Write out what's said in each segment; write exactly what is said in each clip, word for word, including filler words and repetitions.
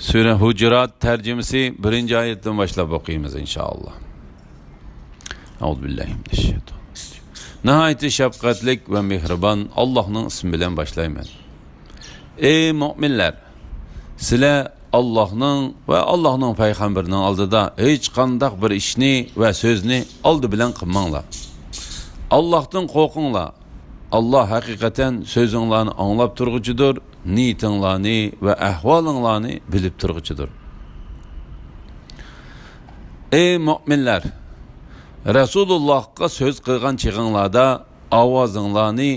سۈرە ھۇجۇرات تەرجىمىسى بىرىنچى ئايەتتىن باشلاپ ئوقۇيمىز، ئىنشائاللا. ئەئۇزۇ بىللاھى مىنەششەيتانىررەجىم. ناھايىتى شەپقەتلىك ۋە مېھرىبان ئاللاھنىڭ ئىسمى بىلەن باشلايمەن. ئەي مۆمىنلەر! سىلەر ئاللاھنىڭ ۋە ئاللاھنىڭ پەيغەمبىرىنىڭ ئالدىدا ھېچقانداق بىر ئىشنى ۋە سۆزنى ئالدى بىلەن قىلماڭلار. ئاللاھتىن قورقۇڭلار. ئاللاھ ھەقىقەتەن سۆزۈڭلارنى ئاڭلاپ تۇرغۇچىدۇر، نىيىتىڭلارنى ۋە ئەھۋالىڭلارنى بىلىپ تۇرغۇچىدۇر. ئەي مۆمىنلەر! رەسۇلۇللاھقا سۆز قىلغان چېغىڭلاردا ئاۋازىڭلارنى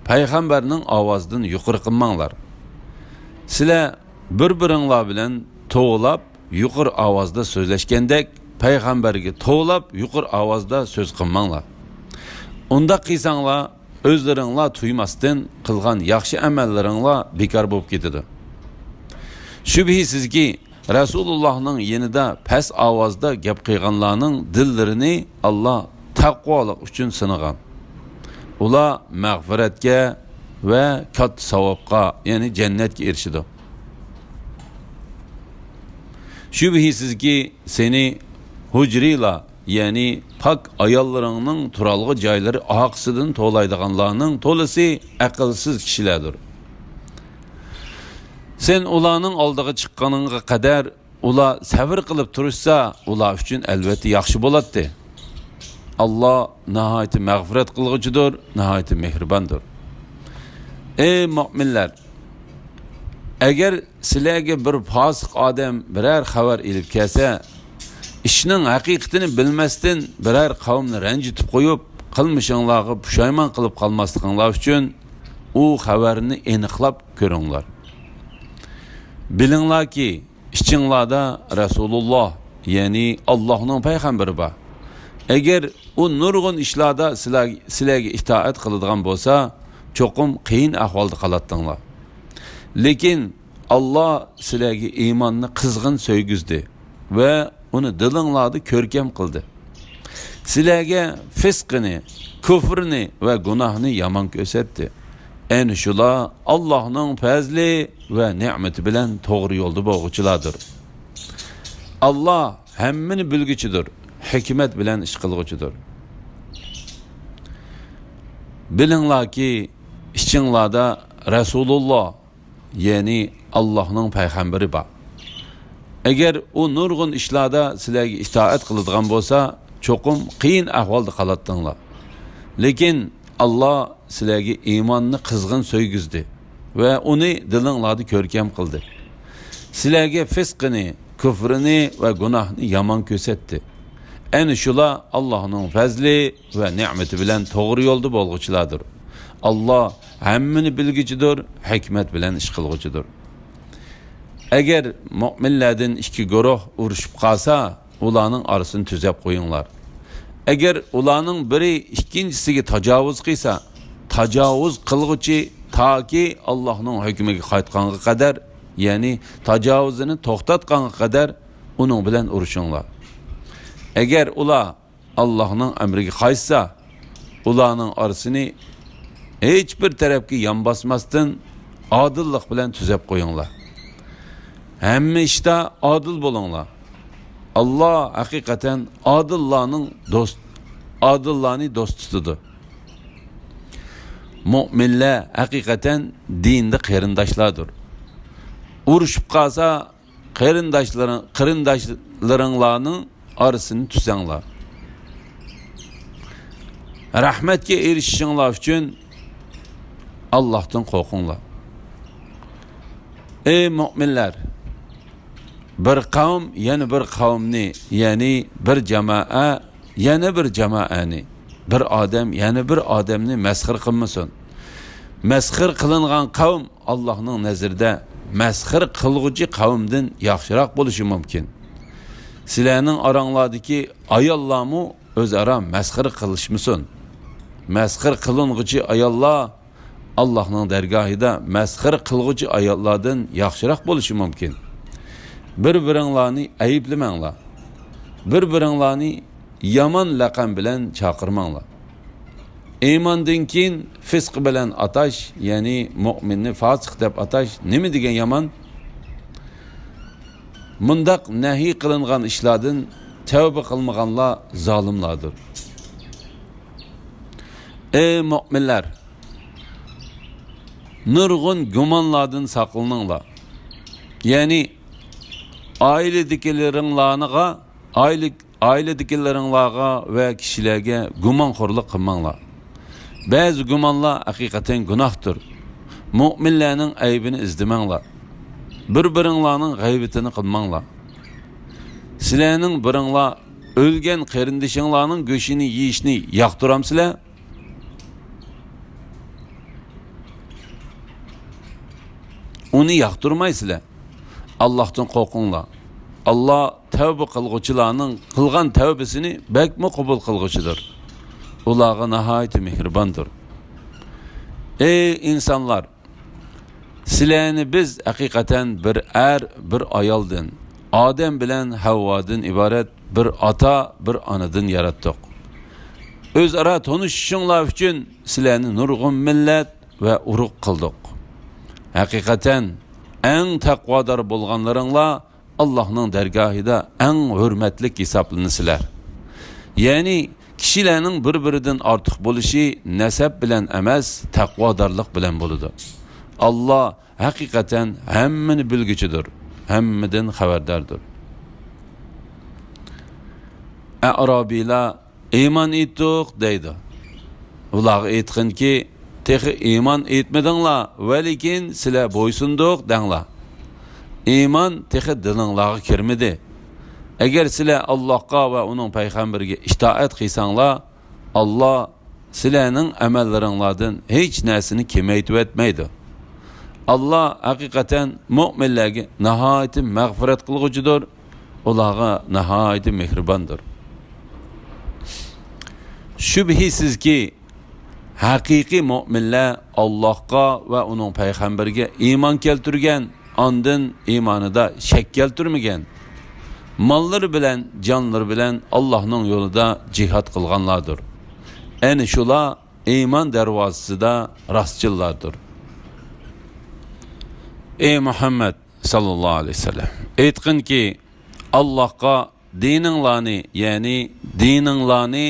پەيغەمبەرنىڭ ئاۋازىدىن يۇقىرى قىلماڭلار. سىلەر بىر-بىرىڭلار بىلەن توۋلاپ يۇقىرى ئاۋازدا سۆزلەشكەندەك، پەيغەمبەرگە توۋلاپ يۇقىرى ئاۋازدا سۆز قىلماڭلار. ئۇنداق قىلساڭلار، ئۆزلىرىڭلار تۇيماستىن قىلغان ياخشى ئەمەللىرىڭلار بىكار بولۇپ كېتىدۇ. شۈبھىسىزكى، رەسۇلۇللاھنىڭ يېنىدا پەس ئاۋازدا گەپ قىلغانلارنىڭ دىللىرىنى ئاللاھ تەقۋالىق ئۈچۈن سىنىغان. ئۇلار مەغپىرەتكە ۋە كاتتا ساۋابقا، يەنى جەننەتكە ئېرىشىدۇ. شۈبھىسىزكى، سېنى ھۇجرىلار، يەنى پاك ئاياللىرىڭنىڭ تۇرالغۇ جايلىرى ئارقىسىدىن توۋلايدىغانلارنىڭ تولىسى ئەقىلسىز كىشىلەردۇر. سەن ئۇلارنىڭ ئالدىغا چىققىنىڭغا قەدەر ئۇلار سەۋر قىلىپ تۇرۇشسا، ئۇلار ئۈچۈن ئەلۋەتتە ياخشى بولاتتى. ئاللاھ ناھايىتى مەغپىرەت قىلغۇچىدۇر، ناھايىتى مېھرىباندۇر. ئەي مۆمىنلەر! ئەگەر سىلەرگە بىر پاسىق ئادەم بىرەر خەۋەر ئېلىپ كەلسە، ئىشنىڭ ھەقىقىتىنى بىلمەستىن بىرەر قەۋمنى رەنجىتىپ قويۇپ، قىلمىشىڭلارغا پۇشايمان قىلىپ قالماسلىقىڭلار ئۈچۈن ئۇ خەۋەرنى ئېنىقلاپ كۆرۈڭلار. بىلىڭلاركى، ئىچىڭلاردا رەسۇلۇللاھ، يەنى ئاللاھنىڭ پەيغەمبىرى بار. ئەگەر ئۇ نۇرغۇن ئىشلاردا سىلەر، سىلەرگە ئىتائەت قىلىدىغان بولسا، چوقۇم قىيىن ئەھۋالدا قالاتتىڭلار. لېكىن ئاللاھ سىلەرگە ئىماننى قىزغىن سۆيگۈزدى ۋە ئۇنى دىلىڭلاردا كۆركەم قىلدى. سىلەرگە فىسقىنى، كۇفرنى ۋە گۇناھنى يامان كۆرسەتتى. ئەنە شۇلار ئاللاھنىڭ پەزلى ۋە نېمىتى بىلەن توغرا يولدا بولغۇچىلاردۇر. ئاللاھ ھەممىنى بىلگۈچىدۇر، ھېكمەت بىلەن ئىش قىلغۇچىدۇر. بىلىڭلاركى، ئىچىڭلاردا رەسۇلۇللاھ، يەنى ئاللاھنىڭ پەيغەمبىرى بار. ئەگەر ئۇ نۇرغۇن ئىشلاردا سىلەرگە ئىتائەت قىلىدىغان بولسا، چوقۇم قىيىن ئەھۋالدا قالاتتىڭلار. لېكىن ئاللاھ سىلەرگە ئىماننى قىزغىن سۆيگۈزدى ۋە ئۇنى دىلىڭلاردا كۆركەم قىلدى. سىلەرگە فىسقىنى، كۇفرىنى ۋە گۇناھنى يامان كۆرسەتتى. ئەنە شۇلار ئاللاھنىڭ پەزلى ۋە نېمىتى بىلەن توغرا يولدا بولغۇچىلاردۇر. ئاللاھ ھەممىنى بىلگۈچىدۇر، ھېكمەت بىلەن ئىش قىلغۇچىدۇر. ئەگەر مۆمىنلەردىن ئىككى گۇرۇھ ئۇرۇشۇپ قالسا، ئۇلارنىڭ ئارىسىنى تۈزەپ قويۇڭلار. ئەگەر ئۇلارنىڭ بىرى ئىككىنچىسىگە تاجاۋۇز قىلسا، تاجاۋۇز قىلغۇچى تاكى ئاللاھنىڭ ھۆكمىگە قايتقانغا قەدەر، يەنى تاجاۋۇزىنى توختاتقانغا قەدەر ئۇنىڭ بىلەن ئۇرۇشۇڭلار. ئەگەر ئۇلار ئاللاھنىڭ ئەمرىگە قايتسا، ئۇلارنىڭ ئارىسىنى ھېچبىر تەرەپكە يان باسماستىن، ئادىللىق بىلەن تۈزەپ قويۇڭلار. ھەممە ئىشتا ئادىل بولۇڭلار. ئاللاھ ھەقىقەتەن ئادىللارنىڭ دوست، ئادىللارنى دوست تۇتىدۇ. مۆمىنلەر ھەقىقەتەن دىندا قېرىنداشلاردۇر. ئۇرۇشۇپ قالسا، قېرىنداشلىرىڭ-، قېرىنداشلىرىڭلارنىڭ ئارىسىنى تۈزەڭلار. رەھمەتكە ئېرىشىشىڭلار ئۈچۈن ئاللاھتىن قورقۇڭلار. ئەي مۆمىنلەر! بىر قەۋم يەنە بىر قەۋمنى، يەنى بىر جامائە يەنە بىر جامائەنى، بىر ئادەم يەنە بىر ئادەمنى مەسخىرە قىلمىسۇن. مەسخىرە قىلىنغان قەۋم ئاللاھنىڭ نەزىرىدە مەسخىرە قىلغۇچى قەۋمدىن ياخشىراق بولۇشى مۇمكىن. سىلەرنىڭ ئاراڭلاردىكى ئاياللارمۇ ئۆزئارا مەسخىرە قىلىشمىسۇن. مەسخىرە قىلىنغۇچى ئاياللار ئاللاھنىڭ دەرگاھىدا مەسخىرە قىلغۇچى ئاياللاردىن ياخشىراق بولۇشى مۇمكىن. بىر-بىرىڭلارنى ئەيىبلىمەڭلار. بىر-بىرىڭلارنى يامان لەقەم بىلەن چاقىرماڭلار. ئىماندىن كېيىن فىسق بىلەن ئاتاش، يەنى مۆمىننى فاسىق دەپ ئاتاش نېمە دېگەن يامان؟ مۇنداق نەھى قىلىنغان ئىشلاردىن تەۋبە قىلمىغانلار زالىملاردۇر. ئەي مۆمىنلەر! نۇرغۇن گۇمانلاردىن ساقلىنىڭلار. يەنى ئائىلىدىكىلىرىڭلارغا، ئائىلە، ئائىلىدىكىلىرىڭلارغا ۋە كىشىلەرگە گۇمانخورلۇق قىلماڭلار. بەزى گۇمانلار ھەقىقەتەن گۇناھتۇر. مۆمىنلەرنىڭ ئەيىبىنى ئىزدىمەڭلار. بىر-بىرىڭلارنىڭ غەيۋىتىنى قىلماڭلار. سىلەرنىڭ بىرىڭلار ئۆلگەن قېرىندىشىڭلارنىڭ گۆشىنى يېيىشنى ياقتۇرامسىلەر؟ ئۇنى ياقتۇرمايسىلەر. ئاللاھتىن قورقۇڭلار. ئاللا تەۋبە قىلغۇچىلارنىڭ قىلغان تەۋبىسىنى بەكمۇ قوبۇل قىلغۇچىدۇر. ئۇلارغا ناھايىتى مېھرىباندۇر. ئەي ئىنسانلار! سىلەرنى بىز ھەقىقەتەن بىر ئەر، بىر ئايالدىن، ئادەم بىلەن ھەۋۋادىن ئىبارەت بىر ئاتا، بىر ئانىدىن ياراتتۇق. ئۆزئارا تونۇشۇشۇڭلار ئۈچۈن سىلەرنى نۇرغۇن مىللەت ۋە ئۇرۇق قىلدۇق. ھەقىقەتەن ئەڭ تەقۋادار بولغانلىرىڭلار ئاللاھنىڭ دەرگاھىدا ئەڭ ھۆرمەتلىك ھېسابلىنىسىلەر. يەنى كىشىلەرنىڭ بىر-بىرىدىن ئارتۇق بولۇشى نەسەب بىلەن ئەمەس، تەقۋادارلىق بىلەن بولىدۇ. ئاللا ھەقىقەتەن ھەممىنى بىلگۈچىدۇر، ھەممىدىن خەۋەرداردۇر. ئەئرابىيلار ئىمان ئېيتتۇق دەيدۇ. ئۇلارغا ئېيتقىنكى، تېخى ئىمان ئېيتمىدىڭلار، ۋەلىكىن سىلەر بويسۇندۇق دەڭلار. ئىمان تېخى دىلىڭلارغا كىرمىدى. ئەگەر سىلەر ئاللاھقا ۋە ئۇنىڭ پەيغەمبىرىگە ئىتائەت قىلساڭلار، ئاللا سىلەرنىڭ ئەمەللىرىڭلاردىن ھېچ نەرسىنى كېمەيتىۋەتمەيدۇ. ئاللا ھەقىقەتەن مۆمىنلەرگە ناھايىتى مەغپىرەت قىلغۇچىدۇر، ئۇلارغا ناھايىتى مېھرىباندۇر. شۈبھىسىزكى، ھەقىقىي مۆمىنلەر ئاللاھقا ۋە ئۇنىڭ پەيغەمبىرىگە ئىمان كەلتۈرگەن، ئاندىن ئىمانىدا شەك كەلتۈرمىگەن، ماللىرى بىلەن، جانلىرى بىلەن ئاللاھنىڭ يولىدا جىھاد قىلغانلاردۇر. ئەنە شۇلار ئىمان دەرۋازىسىدا راستچىللاردۇر. ئەي مۇھەممەد ساللاللاھۇ ئەلەيھى ۋەسەللەم، ئېيتقىنكى، ئاللاھقا دىنىڭلارنى، يەنى دىنىڭلارنى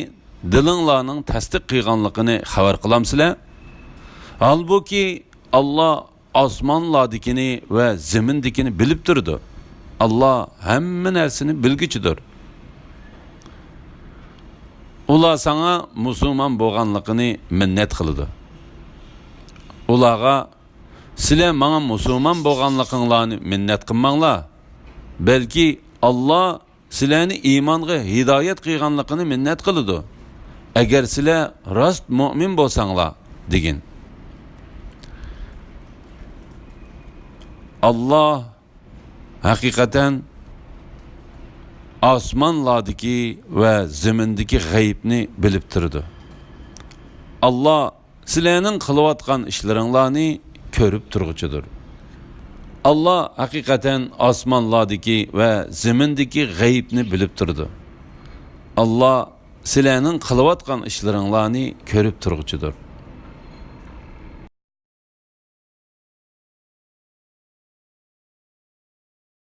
دىلىڭلارنىڭ تەستىق قىلغانلىقىنى خەۋەر قىلامسىلەر؟ ھالبۇكى، ئاللا ئاسمانلاردىكىنى ۋە زېمىندىكىنى بىلىپ تۇرىدۇ. ئاللا ھەممە نەرسىنى بىلگۈچىدۇر. ئۇلار ساڭا مۇسۇلمان بولغانلىقىنى مىننەت قىلىدۇ. ئۇلارغا، سىلەر ماڭا مۇسۇلمان بولغانلىقىڭلارنى مىننەت قىلماڭلار، بەلكى ئاللا سىلەرنى ئىمانغا ھىدايەت قىلغانلىقىنى مىننەت قىلىدۇ، ئەگەر سىلەر راست مۆمىن بولساڭلار، دېگىن. ئاللا ھەقىقەتەن ئاسمانلاردىكى ۋە زېمىندىكى غەيىبنى بىلىپ تۇرىدۇ. ئاللا سىلەرنىڭ قىلىۋاتقان ئىشلىرىڭلارنى كۆرۈپ تۇرغۇچىدۇر. ئاللا ھەقىقەتەن ئاسمانلاردىكى ۋە زېمىندىكى غەيىبنى بىلىپ تۇرىدۇ. ئاللا سىلەرنىڭ قىلىۋاتقان ئىشلىرىڭلارنى كۆرۈپ تۇرغۇچىدۇر.